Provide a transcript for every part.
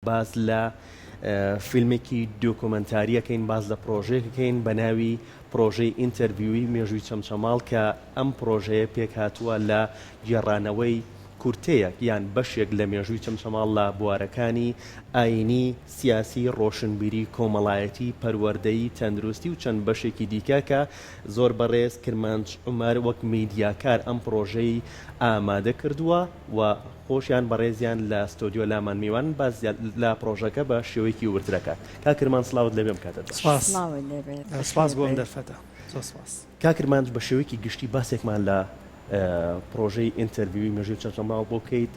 باس لە فیلمێکی دۆکۆمێنتارییەکەین، باس لە پڕۆژەیەکەکەین بە ناوی پڕۆژەی ئینتەرڤیوی مێژووی چەمچەماڵ کە ئەم پڕۆژەیە پێکهاتووە لە گێڕانەوەی کورتەیەک یان بەشێک لە مێژووی چەمچەماڵ لە بوارەکانی ئایینی، سیاسی، ڕۆشنبیری، کۆمەڵایەتی، پەروەردەیی، تەندروستی و چەند بەشێکی دیکە کە زۆر بەڕێز کرمانج عومەر وەک میدیاکار ئەم پڕۆژەی ئامادە کردووە و خۆشیان بەڕێزیان لە ستۆدیۆ لامان میوانن باس لە پڕۆژەکە بە شێوەیەکی وردتر ئەکات. کاک کرمانج سڵاوت لێبێ ئەم کاتەت باش. سپاس. سڵاوت لێبێت. سپاس بۆ ئەم بەخێربێی. دەرفەتە. زۆر سپاس. کاک کرمانج بە شێوەیەکی گشتی باسێکمان لە پڕۆژەی ئینتەرڤیوی مێژووی چەمچەماڵ بۆ بکەیت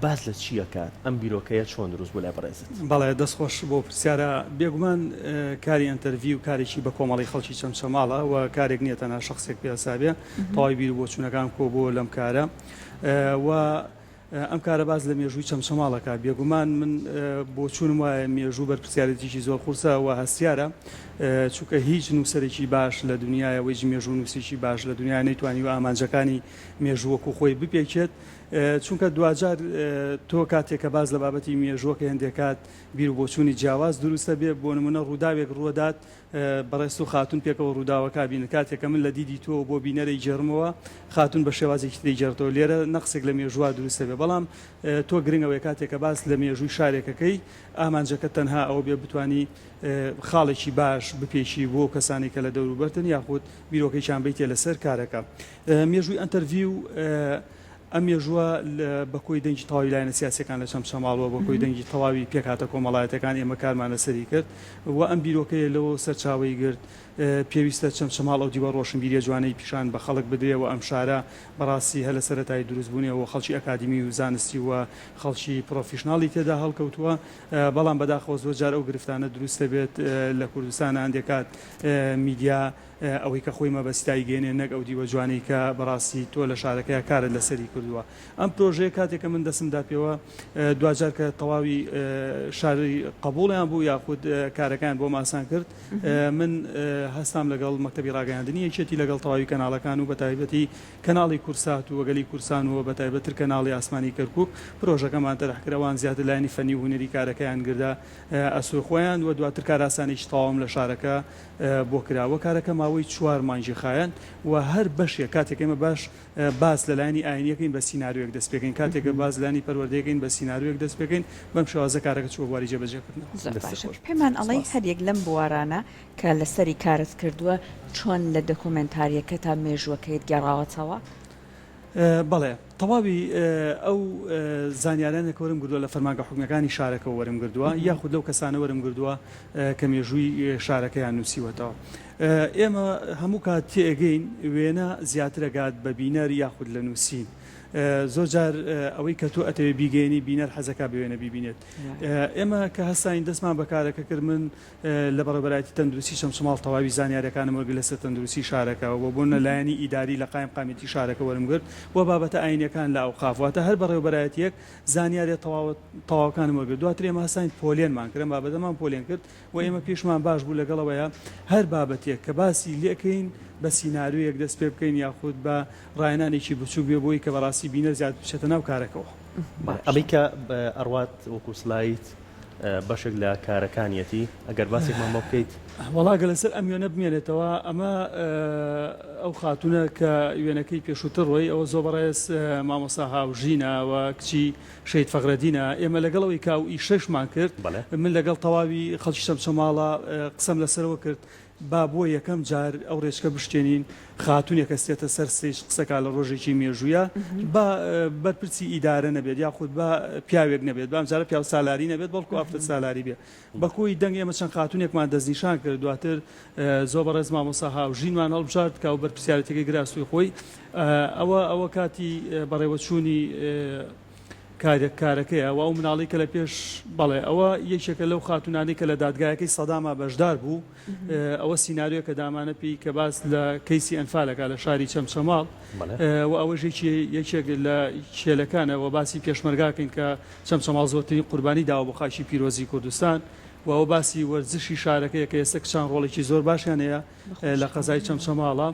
باس لە چی ئەکات؟ ئەم بیرۆکەیە چۆن دروست بوو لای بەڕێزت؟ بەڵێ دەست خۆش بۆ پرسیارە. بێگومان کاری ئەنتەرڤیو کارێکی بە کۆمەڵی خەڵکی چەمچەماڵە و کارێک نییە تەنها شەخسێک پێ هەسابێ، تەواوی بیر و بۆچوونەکان کۆبووە لەم کارە و ئەم کارە باس لە مێژووی چەمچەماڵ ئەکات. بێگومان من بۆچوونم وایە مێژوو بەرپرسیارێتیی زۆر قورسە و هەستیارە، چونکە هیچ نووسەرێکی باش لە دنیایە و هیچ مێژوونووسێکی باش لە دنیایا نەیتوانیوە ئامانجەکانی مێژوو وەکوو خۆی بپێکێت، چونکە دواجار تۆ کاتێک کە باس لە بابەتی مێژووەکەی هەندێک کات بیر و بۆچوونی جیاواز دروست دەبێ، بۆ نموونە ڕووداوێک ڕووەدات بەڕێزت و خاتوون پێکەوە ڕووداوەکە بینن، کاتێک کە من لە دیدی تۆوە بۆ بینەر ئەیگێڕمەوە، خاتوون بە شێوازێکی تر ئەیگێڕێتەوە، لێرە نەقسێک لە مێژووا دروست دەبێ، بەڵام تۆ گرنگ ئەوەیە کاتێک کە باس لە مێژووی شارێک ئەکەی، ئامانجەکەت تەنها ئەوە بێ بتوانی خاڵێکی باش بپێکی بۆ کەسانێک کە لە دەوروبەرتن یاخود بیرۆکەیەکیان بیتێ لەسەر کارەکە. مێژووی ئەنتەرڤیو ئەم مێژووە بە کۆی دەنگی تەواوی لایەنە سیاسییەکان لە چەمچەماڵ و بە کۆی دەنگی تەواوی پێکهاتە کۆمەڵایەتیەکان ئێمە کارمان لەسەری کرد و ئەم بیرۆکەیە لەوە سەرچاوەی گرت پێویستە چەمچەماڵ ئەو دیوە ڕۆشنبیریە جوانەی پیشان بە خەڵک بدرێ و ئەم شارە بەڕاستی هەر لە سەرەتای دروستبوونیەوە خەڵکی ئەکادیمی و زانستی و خەڵکی پرۆفیشناڵی تێدا هەڵکەوتووە بەڵام بەداخەوە زۆر جار ئەو گرفتانە دروست دەبێت لە کوردستان هەندێک کات میدیا ئەوەی کە خۆی مەبەستی دایگەیەنێ نەک ئەو دیوە جوانەی کە بەڕاستی تۆ لە شارەکەیا کارت لەسەری کردووە. ئەم پرۆژەیە کاتێک کە من دەستم دا پێوە دواجار کە تەواوی شاری قەبووڵیان بوو یاخود کارەکەیان بۆم ئاسان کرد من هەستام لەگەڵ مەکتەبی ڕاگەیاندنی یەکێتی لەگەڵ تەواوی کەناڵەکان و بەتایبەتی کەناڵی کورسات و گەلی کورسان و بەتایبەتر کەناڵی ئاسمانی کەرکووک پرۆژەکەمان تەرح کرد ئەوان زیاتر لایەنی فەنی و هونەری کارەکەیان گردە ئەستۆی خۆیان و دواتر کارئاسانیی تەواوم لە شارەکە بۆ کرا و کارەکە ماوەی چوار مانگی خایاند و هەر بەشێک کاتێک ئێمە باش باس لە لایەنی ئاینیەکەین بە سیناریۆیەک دەست پێکەین کاتێک باس لانی پەروەردەیەکەین بە سیناریۆیەک دەست پێکەین بەم شێوازە کارەکە چووە بواری جێبەجێکردنەوە. زۆر باشە پێمان ئەڵێی هەر یەک لەم بوارانە کە لەسەری کارت کردووە چۆن لە دۆکۆمێنتاریەکەتا مێژووەکەیت گێڕاوەتەوە؟ بەڵێ تەواوی ئەو زانیارانە کە وەرم گردووە لە فەرمانگە حکومیەکانی شارەکەوە وەرم گردووە یاخود لەو کەسانە وەرم گردووە کە مێژووی شارەکەیان نووسیوەتەوە. ئێمە هەموو کات تێئەگەین وێنە زیاتر ئەگات بە بینەر یاخود لە نووسین. زۆر جار ئەوەی کە تۆ ئەتەوێ بیگەیەنی بینەر حەزەکا بە وێنە بیبینێت. ئێمە کە هەستاین دەستمان بە کارەکە کرد من لە بەڕێوەبەرایەتی تەندروستی چەمچەماڵ تەواوی زانیاریەکانم وەرگرت لەسەر تەندروستی شارەکە و بۆ لایەنی ئیداری لە قایمقامیەتی شارەکە وەرم گرت و بابەتە ئاینیەکان لە ئەوقاف واتە هەر بەڕێوەبەرایەتیەک زانیاریە تەواوەکانم وەرگرت دواتر ئێمە هەستاین پۆلێنمان کرد ئەم بابەتەمان پۆلێن کرد و ئێمە پێشمان باش بوو لەگەڵەوەیە هەر بابەتێک کە باسی لێکەین بە سیناریۆیەک دەست پێ بکەین یاخود بە ڕاهێنانێکی بچووک بێ بۆی کە بەڕاستی بینەر زیاتر بچێتە ناو کارەکەوە. ئەمەی کە ئەڕوات وەکو سلاید بەشێک لە کارەکانیەتی ئەگەر باسێکمان بۆ بکەیت. وەڵا گەر لەسەر ئەم وێنە بمێنێتەوە ئەمە ئەو خاتوونە کە وێنەکەی پێشووتر ڕۆی ئەوە زۆر بەڕێز مامۆستا هاوژینە و کچی شەهید فەخرەدینە ئێمە لەگەڵ ئەوەی کە ئەو ئیشەشمان کرد من لەگەڵ تەواوی خەڵکی چەمچەماڵە قسەم لەسەرەوە کرد با بۆ یەکەم جار ئەو ڕێچکە بشکێنین، خاتوونێک ئەستێتە سەر stage قسەکا لە ڕۆژێکی مێژوویا، با بەرپرسی ئیدارە نەبێت یاخود با پیاوێک نەبێت، با ئەمجارە پیاوسالاری نەبێت بەڵکو ئافرەت سالاری بێت. بە کۆی دەنگ ئێمە چەند خاتوونێکمان دەستنیشان کرد، دواتر زۆر بەڕێز مامۆستا هاوژینمان هەڵبژارد کە ئەو بەرپرسیارێتیەکەی گرا ئەستۆی خۆی. ئەوە ئەوە کاتی بەڕێوەچوونی کارێک کارەکەیە و ئەو مناڵەی کە لە پێش بەڵێ ئەوە یەکێکە لەو خاتونانەی کە لە دادگایەکەی سەداما بەشدار بوو ئەوە سیناریۆکە دامانە پێی کە باس لە کەیسی ئەنفالەکە لە شاری چەمچەماڵ و ئەوەش یەکێک لە کێلەکانە و باسی پێشمەرگاکەین کە چەمچەماڵ زۆرترین قوربانی داوە بۆ خاکی پیرۆزی کوردستان و ئەوە باسی وەرزشی شارەکەیە کە ئێستا کچان ڕۆڵێکی زۆر باشیان هەیە لە قەزای چەمچەماڵە.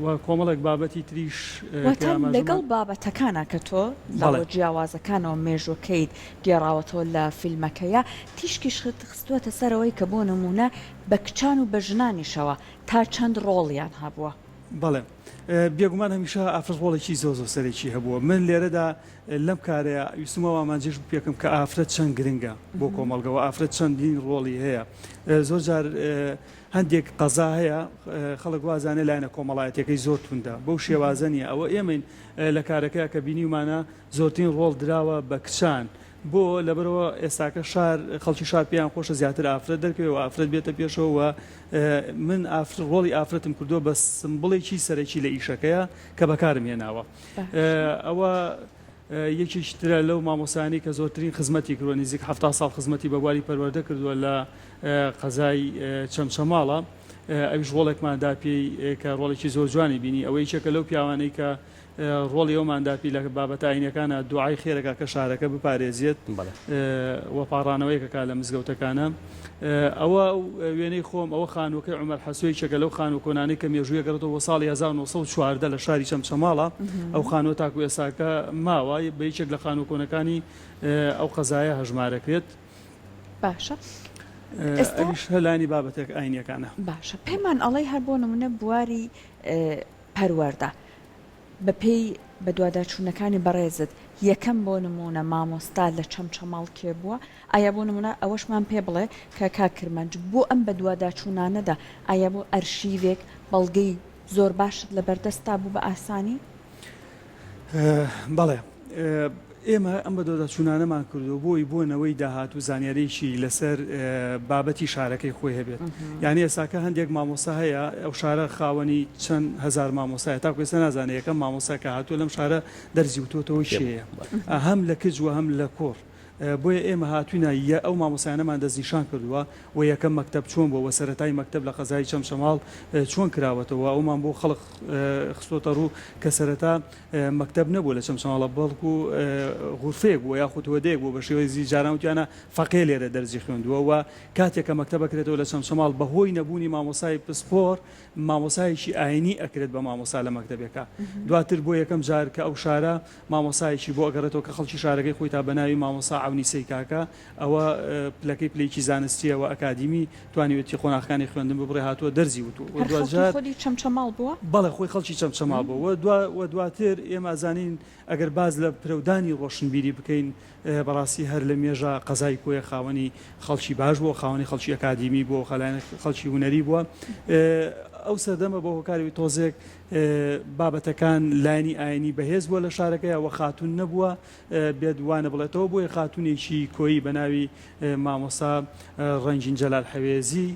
و کۆمەڵێک بابەتی تریش کە واتە ئاماژەمان. لەگەڵ بابەتەکانا کە تۆ لە بەڵێ. ڕووە جیاوازەکانەوە مێژووەکەیت گێڕاوەتەوە لە فیلمەکەیا، تیشکیشت خستووەتە سەر ئەوەی کە بۆ نموونە بە کچان و بە ژنانیشەوە تا چەند ڕۆڵیان هەبووە. بەڵێ. بێگومان هەمیشە ئافرەت ڕۆڵێکی زۆر زۆر سەرەکی هەبووە. من لێرەدا لەم کارەیا ویستم ئەو ئامانجەش بپێکم کە ئافرەت چەند گرنگە بۆ کۆمەڵگە و ئافرەت چەندین ڕۆڵی هەیە. زۆر جار هەندێک قەزا هەیە خەڵک وازانێ لایەنە کۆمەڵایەتیەکەی زۆر توندە، بەو شێوازە نییە. ئەوە ئێمەین لە کارەکەیا کە بینیومانە زۆرترین ڕۆڵ دراوە بە کچان. بۆ؟ لەبەرئەوە ئێستاکە شار خەڵکی شار پێیان خۆشە زیاتر ئافرەت دەرکەوێ و ئافرەت بێتە پێشەوە و من ئافر ڕۆڵی ئافرەتم کردووە بە سمبڵێکی سەرەکی لە ئیشەکەیا کە بەکارم هێناوە. ئەوە یەکێکی ترە لەو مامۆستایانەی کە زۆرترین خزمەتی کردووە، نزیک 70 ساڵ خزمەتی بە بواری پەروەردە کردووە لە قەزای چەمچەماڵە، ئەویش ڕۆڵێکمان دا پێی کە ڕۆڵێکی زۆر جوانی بینی، ئەوە یەکێکە لەو پیاوانەی کە ڕۆڵی ئەومان دا پێی لە بابەتە ئاینیەکانا دوعای خێرەکا کە شارەکە بپارێزێت و پاڕانەوەیەک ئەکا لە مزگەوتەکانا. ئەوە وێنەی خۆم، ئەوە خانووەکەی عومەر حەسۆ یەکێکە لەو خانووە کۆنانەی کە مێژووی ئەگەڕێتەوە بۆ ساڵی 1914 لە شاری چەمچەماڵە. ئەو خانووە تاکو ئێستاکە ماوە، بە یەکێک لە خانووە کۆنەکانی ئەو قەزایە هەژمارەکرێت. باشە ئێستا ئەویش هەر لایەنی بابەتە ئاینیەکانە. باشە پێمان ئەڵێی هەر بۆ نموونە بواری پەروەردە بەپێی بەدواداچوونەکانی بەڕێزت یەکەم بۆ نموونە مامۆستا لە چەمچەماڵ کێ بووە؟ ئایا بۆ نموونە ئەوەشمان پێ بڵێ کە کاک کرمانج بۆ ئەم بەدواداچوونانەدا ئایا بۆ ئەرشیڤێک بەڵگەی زۆر باشت لەبەردەستا بوو بە ئاسانی؟ بەڵێ ئێمە ئەم بەدواداچوونانەمان کردووە بۆی بۆ نەوەی داهاتوو زانیاریی لەسەر بابەتی شارەکەی خۆی هەبێت. یانی ئێستاکە هەندێک مامۆستا هەیە ئەو شارە خاوەنی چەند هەزار مامۆستایە تاکو ئێستا نازانێت یەکەم مامۆستا کە هاتووە لەم شارە دەرسی وتۆتەوە کێیە هەم لە کچ و هەم لە کوڕ. بۆیە ئێمە هاتوینە یە ئەو مامۆستایانەمان دەستنیشان کردووە و یەکەم مەکتەب چۆن بووە و سەرەتای مەکتەب لە قەزای چەمچەماڵ چۆن کراوەتەوە ئەومان بۆ خەڵک خستۆتە ڕوو کە سەرەتا مەکتەب نەبووە لە چەمچەماڵە بەڵکو غورفەیەک بووە یاخود هۆدەیەک بووە بە شێوەی جاران وتیانە فەقێ لێرە دەرزی خوێندووە و کاتێک کە مەکتەب ئەکرێتەوە لە چەمچەماڵ بەهۆی نەبوونی مامۆستای پسپۆر مامۆستایەکی ئاینی ئەکرێت بە مامۆستا لە مەکتەبێکا دواتر بۆ یەکەم جار کە ئەو شارە مامۆستایەکی بۆ ئەگەڕێتەوە کە خەڵکی شارەکەی خۆی تا بە ناوی مامۆستا عەونی سەیکاکە ئەوە پلەکەی پلەیەکی زانستیە و ئەکادیمی توانیوێتی قۆناغەکانی خوێندن ببڕێ هاتووە دەرزی وتووە و هەر خەڵکی دواجار خودی چەمچەماڵ بووە؟ بەڵێ خۆی خەڵکی چەمچەماڵ بووە و دوا و دواتر ئێمە ئەزانین ئەگەر باس لە پرەودانی ڕۆشنبیری بکەین بەڕاستی هەر لە مێژە قەزای کۆیە خاوەنی خەڵکی باش بووە، خاوەنی خەڵکی ئەکادیمی بووە، خەلایەن خەڵکی هونەری بووە. ئەو سەردەمە بە هۆکاری تۆزێک بابەتەکان لایەنی ئاینی بەهێز بووە لە شارەکەیا و خاتوون نەبووە بێت وانە بڵێتەوە، بۆیە خاتوونێکی کۆیی بە ناوی مامۆستا ڕەنگین جەلال حەوێزی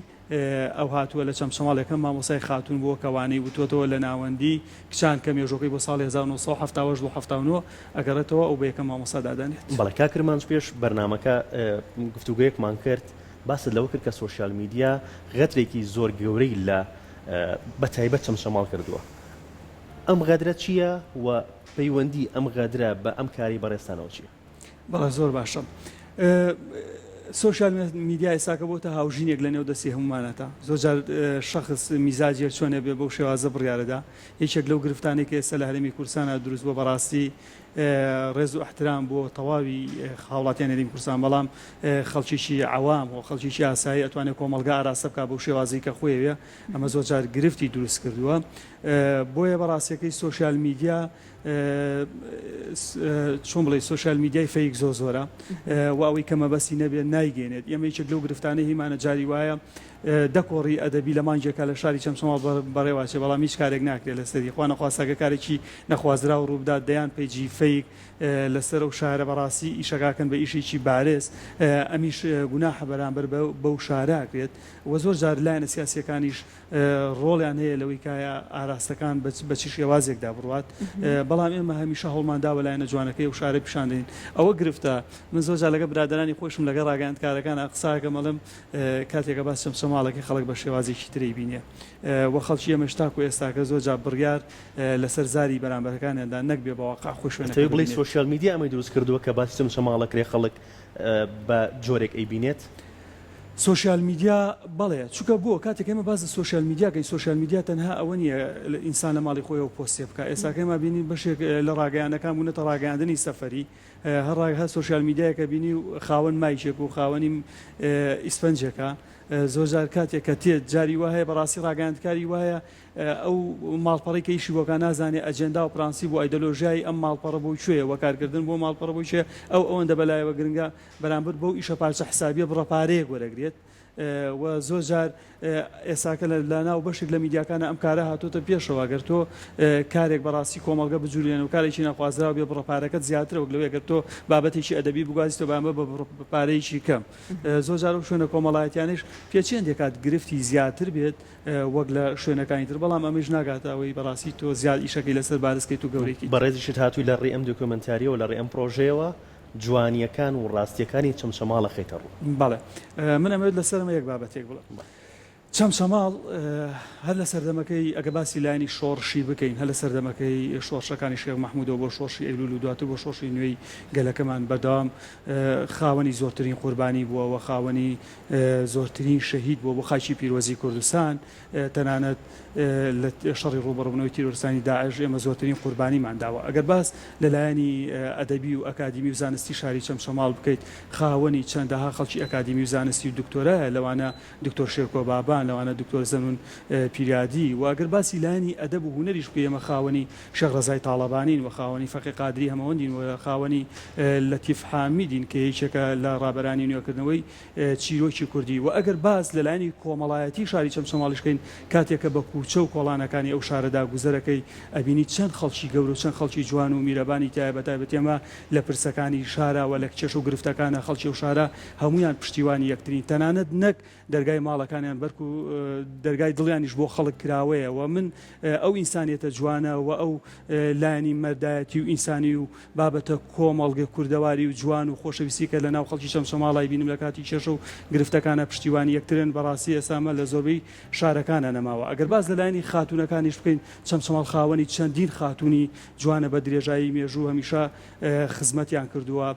ئەو هاتووە لە چەمچەماڵ یەکەم مامۆستای خاتوون بووە کە وانەی وتووەتەوە لە ناوەندی کچان کە مێژووەکەی بۆ ساڵی 1978 بۆ 79 ئەگەڕێتەوە ئەو بە یەکەم مامۆستا دادەنرێت. بەڵێ کاک کرمانج پێش بەرنامەکە گفتوگۆیەکمان کرد باست لەوە کرد کە سۆشیال میدیا غەدرێکی زۆر گەورەی لە بە تایبەت چەمچەماڵ کردووە ئەم غەدرە چییە و پەیوەندی ئەم غەدرە بە ئەم کارەی بەڕێزتانەوە چییە؟ بەڵێ زۆر باشە سۆشیال میدیا ئێستاکە بۆتە هاوژینێک لە نێو دەستی هەمومانەتە زۆر جار شخص میزاجیە چۆنێ بێ بەو شێوازە بڕیارەدا یەکێک لەو گرفتانەی کە ئێستا لە هەرێمی کوردستانە دروست بووە بەڕاستی ڕێز و احترام بۆ تەواوی هاوڵاتیان هەرێمی کوردستان بەڵام خەڵکیی عەوام و خەڵکیی ئاسایی ئەتوانێت کۆمەڵگا ئاراستە بکات بەو شێوازەی کە خۆیەوێ ئەمە زۆر جار گرفتی دروست کردووە بۆیە بەڕاستیەکەی سۆشیال میدیا چۆن بڵێ سۆشیال میدیای fake زۆر زۆرە و ئەوەی کە مەبەستی نەبێت نایگەێنێت ئێمە یەکێک لەو گرفتانەی هیمانە جاری وایە دە کۆڕی ئەدەبی لە مانگێکا لە شاری چەمچەماڵ بەڕێوەچێ بەڵام هیچ کارێک ناکرێت لەسەری خوا نەخواستەگە کارێکی نەخوازراو ڕووبدات دەیان page ی fake لەسەر ئەو شارە بەڕاستی ئیشەکاکەن بە ئیشێکی بارز ئەمیش گوناحە بەرامبەر بەو شارە ئەکرێت و زۆر جار لایەنە سیاسیەکانیش ڕۆڵیان هەیە لەوەی کایە ئاراستەکان بە چ شێوازێکدا بڕوات بەڵام ئێمە هەمیشە هەوڵمان داوە لایەنە جوانەکەی ئەو شارە پیشان دەین ئەوە گرفتە من زۆر جار لەگەڵ برادەرانی خۆشم لەگەڵ ڕاگەیاندکارەکان قساکەم ئەڵێم کاتێکە باس چەمچەماڵەکەی خەڵک بە شێوازێکی ترەی بینێ و خەڵکی ئێمەش تاکو ئێستاکە زۆر جار بڕیار لەسەر زاری بەرامبەرەکانیاندا نەک بێ بە واقع خۆی شوێنەکە ئەتەوێ بڵێی ببینێت. سۆشیال میدیا ئەمەی دروست کردووە کە باسی چەمچەماڵ ئەکرێ خەڵک بە جۆرێک ئەیبینێت؟ سۆشیال میدیا بەڵێ چونکە بۆ کاتێک ئێمە باس لە سۆشیال میدیا کەین سۆشیال میدیا تەنها ئەوە نییە ئینسان لە ماڵی خۆیەوە پۆستێ بکا ئێستاکە ئێمە بینین بەشێک لە ڕاگەیاندنەکان بوونەتە ڕاگەیاندنی سەفەری هەر ڕا هەر سۆشیال میدیایەکە بینی و خاوەن مایکێک و خاوەنی ئیسفەنجێکە زۆر جار کاتێک کە تێت جاری وا هەیە بەڕاستی ڕاگەیاندکاری وایە ئەو ماڵپەڕەی کە ئیشی بۆکا نازانێ ئەجێندا و پرانسیپ و ئایدۆلۆژیای ئەم ماڵپەڕە بۆ کوێیە وە کارکردن بۆ ماڵپەڕە بۆ کوێیە ئەو ئەوەندە بەلایەوە گرنگە بەرامبەر بەو ئیشە پارچە حسابیە بڕە پارەیەک وەرەگرێت و زۆر جار ئێساکە لە ناو بەشێک لە میدیاکانە ئەم کارە هاتۆتە پێشەوە گەر تۆ کارێک بەڕاستی کۆمەڵگە بجولێن و کارێکی نەخوازراو بێ بڕە پارەکەت زیاترە وەک لەوەی گەر تۆ بابەتێکی ئەدەبی بگوازیتەوە بەرامبەر بە بڕە پارەیەکی کەم زۆر جار ئەو شوێنە کۆمەڵایەتیانەیش پێچێن دەکات گرفتی زیاتر بێت وەک لە شوێنەکانی تر بەڵام ئەمەیش ناگاتە ئەوەی بەڕاستی تۆ زیاد ئیشەکەی لەسەر بارزکەیت و گەورەی کەیت. بەڕێزیشت هاتووی لە ڕێی ئەم دۆکیۆمێنتارییەوە لە ڕێی ئەم پڕۆژەیەوە جوانییەکان و ڕاستییەکانی چەمچەماڵ ئەخەیتە ڕوو. بەڵێ من ئەمەوێت لەسەر ئەمە یەک بابەتێک بڵێم. چەمچەماڵ هەر لە سەردەمەکەی ئەگەر باسی لایەنی شۆڕشی بکەین هەر لە سەردەمەکەی شۆڕشەکانی شێخ مەحموودەوە بۆ شۆڕشی ئەیلوول و دواتر بۆ شۆڕشی نوێی گەلەکەمان بەردەوام خاوەنی زۆرترین قوربانی بووە و خاوەنی زۆرترین شەهید بووە بۆ خاکی پیرۆزی کوردستان، تەنانەت لە شەڕی ڕووبەڕووبوونەوەی تیرۆرستانی داعش ئێمە زۆرترین قوربانیمان داوە. ئەگەر باس لە لایەنی ئەدەبی و ئەکادیمی و زانستی شاری چەمچەماڵ بکەیت، خاوەنی چەندەها خەڵکی ئەکادیمی و زانستی و دکتۆرایە، لەوانە دکتۆر شێرکۆ بابان، لەوانە دکتۆر زەنوون پیریادی و ئەگەر باسی لایەنی ئەدەب و هونەریش بکەی ئێمە خاوەنی شێخ ڕەزای تاڵەبانین و خاوەنی فەقێ قادری هەمەوەندین و خاوەنی لەتیف حامیدین کە یەکێکە لە ڕابەرانی نوێکردنەوەی چیرۆکی کوردی و ئەگەر باس لە لایەنی کۆمەڵایەتی شاری چەمچەماڵیش کەین کاتێک کە بە کوچە و کۆڵانەکانی ئەو شارەدا گوزەرەکەی ئەبینی چەند خەڵکی گەورە و چەند خەڵکی جوان و میرەبانی تیایە بەتایبەتی ئەمە لە پرسەکانی شارا و لە کێشە و گرفتەکانە خەڵکی ئەو شارە هەموویان پشتیوانی یەکترین تەنانەت نەک دەرگای ماڵەکانیان بەرکو دەرگای دڵیانیش بۆ خەڵک کراوەیە و من ئەو ئینسانیەتە جوانە و ئەو لایەنی مەردایەتی و ئینسانی و بابەتە کۆمەڵگە کوردەواری و جوان و خۆشەویستی کە لە ناو خەڵکی چەمچەماڵای بینم لە کاتی کێشە و گرفتەکانە پشتیوانی یەکترن بەڕاستی ئێستا ئەمە لە زۆربەی شارەکانە نەماوە ئەگەر باس لە لایەنی خاتوونەکانیش بکەین چەمچەماڵ خاوەنی چەندین خاتوونی جوانە بە درێژایی مێژوو هەمیشە خزمەتیان کردووە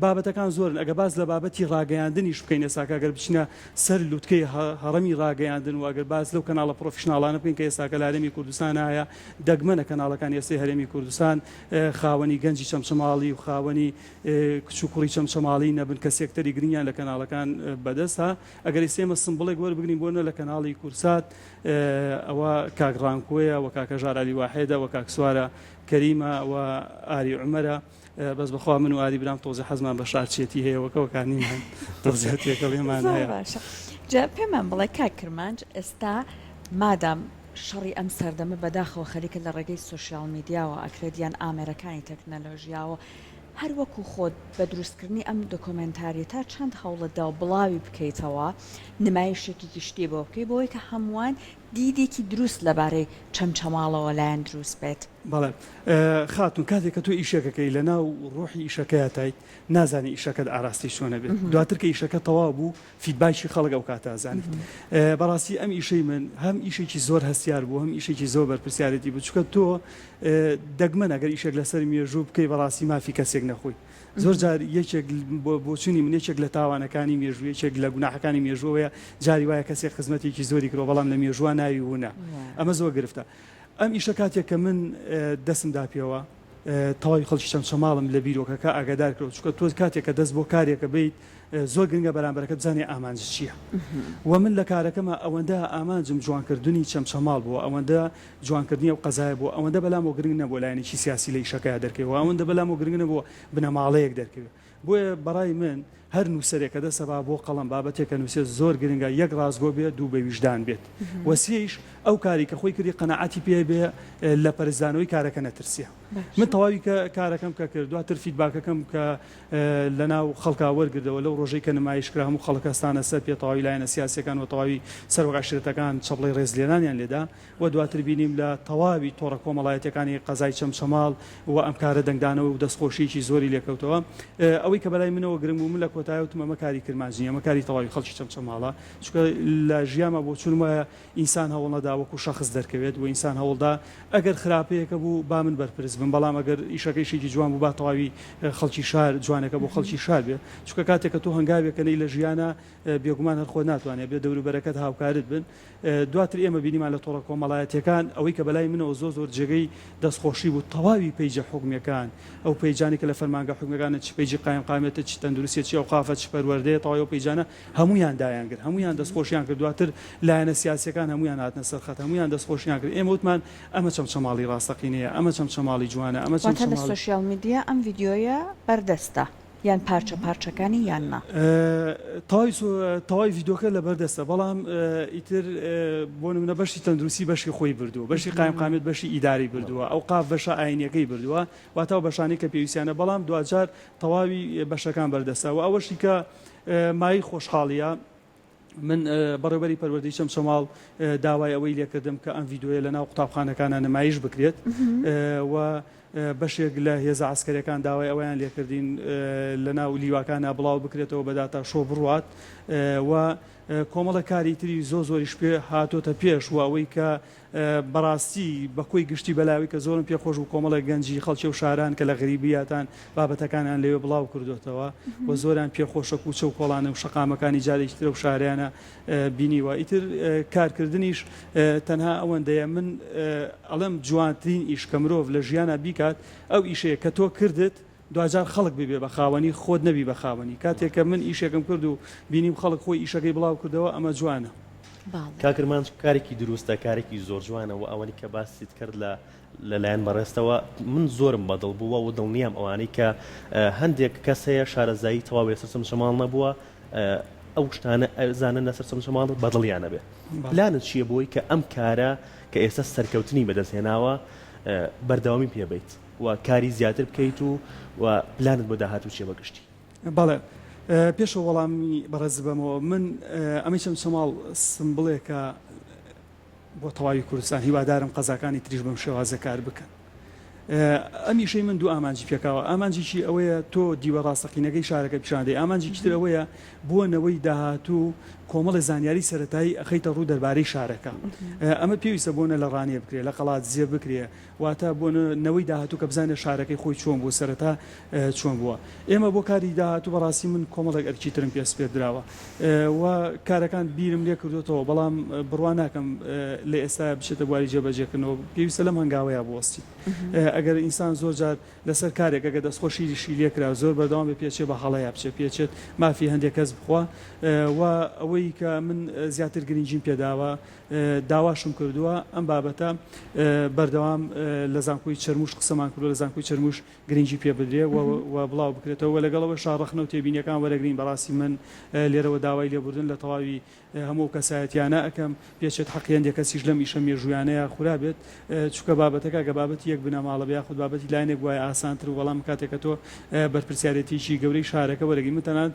بابەتەکان زۆرن ئەگەر باس لە بابەتی ڕاگەیاندنیش بکەین ئێستاکە گەر بچینە سەر لوتکەی هەڕەمی ڕاگەیاندن و ئەگەر باس لەو کەناڵە professional انە بکەین کە ئێستاکە لە هەرێمی کوردستان هەیە دەگمەنە کەناڵەکانی ئێستەی هەرێمی کوردستان خاوەنی گەنجی چەمچەماڵی و خاوەنی کچ و کوڕی چەمچەماڵی نەبن کە سێکتەری گرنگیان لە کەناڵەکان بەدەستە ئەگەر ئێستا ئێمە سمبڵێک وەربگرین بۆ نە لە کەناڵی کورسات ئەوە کاک ڕانکۆیە و کاک هەژار عەلی واحێدە و کاک سوارە کەریمە و ئاری عومەرە بەس بەخوا من و ئاری برام تۆزێ حەزمان بە شارچێتی هەیە وەکە وەکانیمان تۆزێ تێکەڵیمان زۆر هەیە. باشە جا پێمان بڵێ کاک کرمانج ئێستا مادام شەڕی ئەم سەردەمە بەداخەوە خەریکە لە ڕێگەی سۆشیال میدیاوە ئەکرێت یان ئامێرەکانی تەکنەلۆژیاوە هەر وەکو خۆت بە دروستکردنی ئەم دۆکۆمێنتاریە تا چەند هەوڵت داوە بڵاوی بکەیتەوە نمایشێکی گشتی بۆ بکەی بۆی کە هەمووان دیدێکی دروست لەبارەی چەمچەماڵەوە لایان دروست بێت. بەڵێ خاتوون کاتێک کە تۆ ئیشێک ئەکەی لەناو ڕۆحی ئیشەکەیا تایت نازانی ئیشەکەت ئاراستەی چۆن ئەبێت دواتر کە ئیشەکە تەواو بوو feedback ی خەڵک ئەو کاتە ئەزانیت بەڕاستی ئەم ئیشەی من هەم ئیشێکی زۆر هەستیار بوو هەم ئیشێکی زۆر بەرپرسیارێتی بوو چونکە تۆ دەگمەن ئەگەر ئیشێک لەسەر مێژوو بکەی بەڕاستی مافی کەسێک نەخۆی زۆر جار یەکێک بۆچوونی من یەکێک لە تاوانەکانی مێژوو یەکێک لە گوناحەکانی مێژووەیە جاری وایە کەسێک خزمەتێکی زۆری کردوە بەڵام لە مێژووە ناوی ونە ئەمە زۆر گرفتە ئەم ئیشە کاتێک کە من دەستم دا پێوە تەواوی خەڵکی چەمچەماڵم لە بیرۆکەکە ئاگادار کرد چونکە تۆ کاتێک کە دەست بۆ کارێکە بیت زۆر گرنگە بەرامبەرەکە بزانێ ئامانج چییە و من لە کارەکەمە ئەوەندە ئامانجم جوانکردنی چەمچەماڵ بووە ئەوەندە جوانکردنی ئەو قەزایە بووە، ئەوەندە بەلامەوە گرنگ نەبووە لایەنێکی سیاسی لە ئیشەکەیا دەرکەوێ و ئەوەندە بەلامەوە گرنگ نەبووە بنەماڵەیەک دەرکەوێ. بۆیە بەڕای من هەر نووسەرێک کە دەست ئەبا بۆ قەڵەم بابەتێک کە نووسێ زۆر گرنگە یەک ڕاستگۆ بێ، دوو بە ویژدان بێت و سێیش ئەو کاری کە خۆی کردی قەناعەتی پێ بێ لە پەرچدانەوەی کارەکە نەترسێ. من تەواوی کە کارەکەم کە کرد دواتر feedback ەکەم کە لە ناو خەڵکا وەرگردەوە لەو ڕۆژەی کە نمایش کرا هەموو خەڵک هەستانە سەر پێ تەواوی لایەنە سیاسیەکان و تەواوی سەرۆک عەشیرەتەکان چەپڵەی ڕێزلێنانیان لێدا. و دواتر بینیم لە تەواوی تۆڕە کۆمەڵایەتیەکانی قەزای چەمچەماڵ و ئەم کارە دەنگدانەوە و دەستخۆشیەکی زۆری لێکەوتەوە. ئەوەی کە بەلای منەوە گرنگ بوو من لە. کۆتایە وتم ئەمە کاری کرمانج نییە، ئەمە کاری تەواوی خەڵکی چەمچەماڵە، چونکە لە ژیانما بۆچوونم وایە ئینسان هەوڵنەدا وەکو شەخس دەرکەوێت و ئینسان هەوڵدا ئەگەر خراپەیەکە بوو با من بەرپرس بم، بەڵام ئەگەر ئیشەکە ئیشێکی جوان بوو با تەواوی خەڵکی شار جوانەکە بۆ خەڵکی شار بێ، چونکە کاتێک کە تۆ هەنگاوێکە نەی لە ژیانا بێگومان هەر خۆت ناتوانێت ئەبێت دەوروبەرەکەت هاوکارت بن. دواتر ئێمە بینیمان لە تۆڕە کۆمەڵایەتیەکان ئەوەی کە بەلای منەوە زۆر زۆر جێگەی دەستخۆشی بوو تەواوی page ە حکومیەکان ئەو page انەی کە لە فەرمانگە حکومیەکانن چ page ی قایمقامیەتە چ تەندروستیە چ ئەوقافە چ پەروەردەیە تەواوی ئەو page انە هەموویان دایان گرت هەموویان دەستخۆشیان کرد دواتر لایەنە سیاسیەکان هەموویان هاتنە سەر خەت هەموویان دەستخۆشیان کرد ئێمە وتمان ئەمە چەمچەماڵی ڕاستەقینەیە ئەمە چەمچەماڵی جوانە ئەمە واتە لە چەمچەماڵی. social media ئەم ڤیدیۆیە بەردەستە؟ یان پارچە پارچەکانی یان نا؟ تەواوی تەواوی ڤیدۆکە لەبەر دەستە بەڵام ئیتر بۆ نمونە بەشی تەندروستی بەشی خۆی بردووە بەشی قایمقامیەت بەشی ئیداری بردووە ئەوقاف بەشە ئاینیەکەی بردووە واتە ئەو بەشانەی کە پێویستیانە بەڵام دواجار تەواوی بەشەکان بەردەستە و ئەوەشی کە مایەی خۆشحاڵیە من بەڕێوبەری پەروەردەی چەمچەماڵ داوای ئەوەی لێکردم کە ئەم ڤیدۆیە لە ناو قوتابخانەکانە نمایش بکرێت و بەشێک لە هێزە عسکەرەکان داوای ئەویان لێکردین لە ناو لیواکانە بڵاو بکرێتەوە بە data show بڕوات و کۆمەڵە کاری تری زۆ زۆریش پێ هاتۆتە پێش و ئەوەی کە بەڕاستی بە کۆی گشتی بەلاوی کە زۆرم پێ خۆش بوو کۆمەڵێک گەنجی خەڵکی ئەو شاران کە لە غەریبیاتان بابەتەکانیان لەوێ بڵاو کردۆتەوە و زۆریان پێ خۆشە کوچە و کۆڵانە و شەقامەکانی جارێکی تر ئەو شارەیانە بینیوە ئیتر کارکردنیش تەنها ئەوەندەیە من ئەڵێم جوانترین ئیش کە مرۆڤ لە ژیانا بیکات ئەو ئیشەیە کە تۆ کردت دواجار خەڵک ببێ بە خاوەنی خۆت نەبی بە خاوەنی کاتێک کە من ئیشێکم کرد و بینیم خەڵک خۆی ئیشەکەی بڵاو کردەوە ئەمە جوانە. کاک کرمانج کارێکی دروستە کارێکی زۆر جوانە وە ئەوەنی کە باست کرد لە لەلایەن بەڕێزتەوە من زۆرم بەدڵ بووە و دڵنیام ئەوانەی کە هەندێک کەس هەیە شارەزایی تەواوی لەسەر چەمچەماڵ نەبووە ئەو شتانە ئەزانن لەسەر چەمچەماڵ بەدڵیانە بێ پلانت چییە بۆی کە ئەم کارە کە ئێستا سەرکەوتنی بەدەست هێناوە بەردەوامی پێ بیت؟ و کاری زیاتر بکەیت و و پلانت بۆ داهاتوو چیە بە گشتی؟ بەڵێ پێش ئەوە وەڵامی بەڕێزت بەمەوە من ئەمەی چەمچەماڵ سمبڵێکە بۆ تەواوی کوردستان هیوادارم قەزاکانی تریش بەم شێوازە کار بکەن ئەم ئیشەی من دوو ئامانجی پێکاوە ئامانجێکی ئەوەیە تۆ دیوە ڕاستەقینەکەی شارەکە پیشاندەی ئامانجێکی تر ئەوەیە بۆ نەوەی داهاتوو کۆمەڵێ زانیاری سەرەتایی ئەخەیتە ڕوو دەربارەی شارەکە ئەمە پێویستە بۆ نە لە ڕانیە بکرێ لە قەڵادزێ بکرێ واتە بۆ نەوەی داهاتوو کە بزانێت شارەکەی خۆی چۆن بوو سەرەتا چۆن بووە. ئێمە بۆ کاری داهاتوو بەڕاستی من کۆمەڵێک ئەرکی ترم پێ سپێردراوە و کارەکان بیرم لێ کردۆتەوە بەڵام بڕوا ناکەم لە ئێستایا بچێتە بواری جێبەجێکردنەوە پێویستە لەم هەنگاوەیا بوەستین ئەگەر ئینسان زۆر جار لەسەر کارێک ئەگەر دەستخۆشیشی لێ کرا زۆر بەردەوام بێ پێچێ بە هەڵەیا بچێ پێچێت مافی هەندێک کەس بخوا و ئەوەی کە من زیاتر گرنگیم پێداوە داواشم کردووە ئەم بابەتە بەردەوام لە زانکۆی چەرموش قسەمان کردووە لە زانکۆی چەرموش گرنگی پێ بدرێ و بڵاو بکرێتەوە و لەگەڵ ئەوەشا ڕەخنە و تێبینیەکان وەرەگرین بەڕاستی من لێرەوە داوای لێبوردن لە تەواوی هەموو ئەو کەسایەتیانە ئەکەم پێچێت حەقی هەندێک کەسیش لەم ئیشە مێژوویانەیە خورابێت چونکە بابەتەکە گە بابەتی یەک بنەماڵە بێ یاخود بابەتی لایەنێک بوایە ئاسانتر و بەڵام کاتێک کە تۆ بەرپرسیارێتیی گەورەی شارەکە وەرەگری من تەنانەت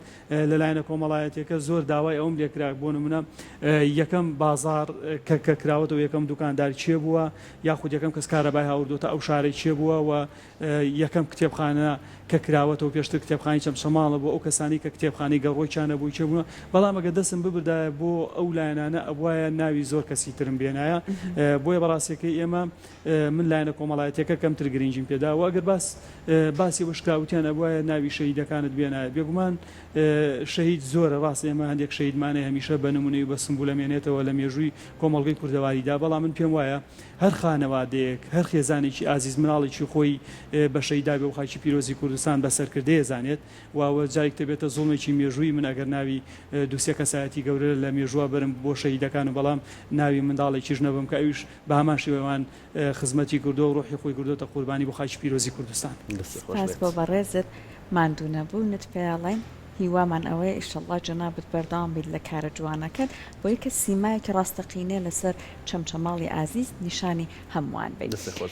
لە لایەنە کۆمەڵایەتیەکە زۆر داوای ئەوەم لێکرا بۆ نمونە یەکەم بازاڕ کە کە کراوەتەوە یەکەم دوکاندار کێ بووە یاخود یەکەم کەس کارەبای هاوردۆتە ئەو شارەی کێ بووە و یەکەم کتێبخانە کە کراوەتەوە پێشتر کتێبخانی چەمچەماڵە بۆ ئەو کەسانی کە کتێبخانەی گەڕۆکیان نەبوو کێ بوونە بەڵام ئەگەر دەستم ببردایە بۆ ئەو لایەنانە ئەبوایە ناوی زۆر کەسی ترم بێنایە بۆیە بەڕاستیەکەی ئێمە من لایەنە کۆمەڵایەتیەکە کەمتر گرنگیم پێدا و ئەگەر باس باسی ئەوەش کرا وتیان ئەبوایە ناوی شەهیدەکانت بێنایە بێگومان شەهید زۆرە ڕاستە ئێمە هەندێک شەهیدمان هەیە هەمیشە بە نمونەی و بە سمبولە مێنێتەوە لە مێژووی کۆمەڵگەی کوردەواریدا بەڵام من پێم وایە هەر خانەوادەیەک هەر خێزانێکی ئازیز مناڵێکی خۆی بە شەهید دابێ و خاکی پیرۆزی کوردستان بە سەرکردەیە زانێت و ئەوە جارێک دەبێتە زوڵمێکی مێژووی من ئەگەر ناوی دوو سێ کەسایەتی گەورە لە مێژووە بەرم بۆ شەهیدەکان و بەڵام ناوی منداڵێکیش نەبم کە ئەویش بە هەمان شێوەی ئەوان خزمەتی کردووە و ڕۆحی خۆی کردۆتە قوربانی بۆ خاکی پیرۆزی کوردستان. دەستت خۆش سپاس بێت. بۆ بەڕێزت ماندوونەبوونت پێیاڵێین هیوامان ئەوەیە ئیشەڵڵا جەنابت بەردەوام بیت لە کارە جوانەکەت بۆی کە سیمایەکی ڕاستەقینە لەسەر چەمچەماڵی ئازیز نیشانی هەمووان بەی. دەستت خۆش.